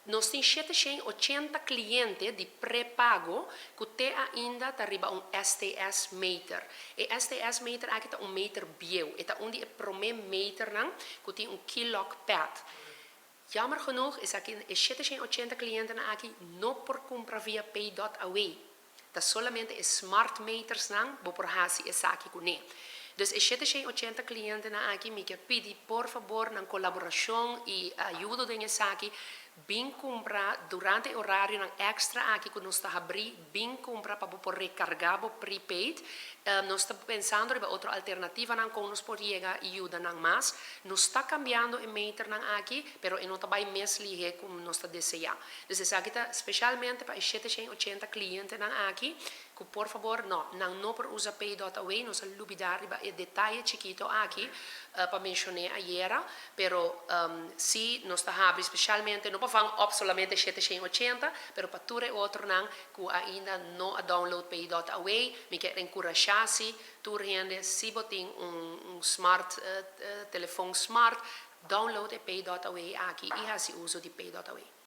Nos tin 780 kliente di prepago ku te ainda ta riba un STS meter. E STS meter aki ta un meter bieu. E ta un di e promé meternan ku tin un keylock pad. Jammer genoeg esaki e 780 klientenan aki no por kumpra via pay.aw. Ta solamente e smart metersnan bo por hasi esaki kuné. Dus e 780 klientenan aki mi ke pidi por fabor nan kolaborashon i ayudo den esaki. Bin kumpra durante e orarionan èkstra aki ku nos ta habrí, bin kumpra pa bo por rekargá bo prepaid. Nos ta pensando riba otro alternativanan kon nos por yega i yuda nan mas. Nos ta kambiando e meternan aki, pero e no ta bai mes lihé ku nos ta deseá. Dus esaki ta spesialmente pa e 780 klientenan aki ku por fabor, no, nan no por usa pay.aw, nos a lubidá riba e detaye chikitu aki pa menshoná ayera, pero si nos ta habri spesialmente, no pa vang op solamente 780, pero pa tur e otronan ku ainda no a download pay.aw, mi ke enkurashá si tur hende, si bo tin un smart telefòn smart, download e pay.aw aki i hasi uso di pay.aw.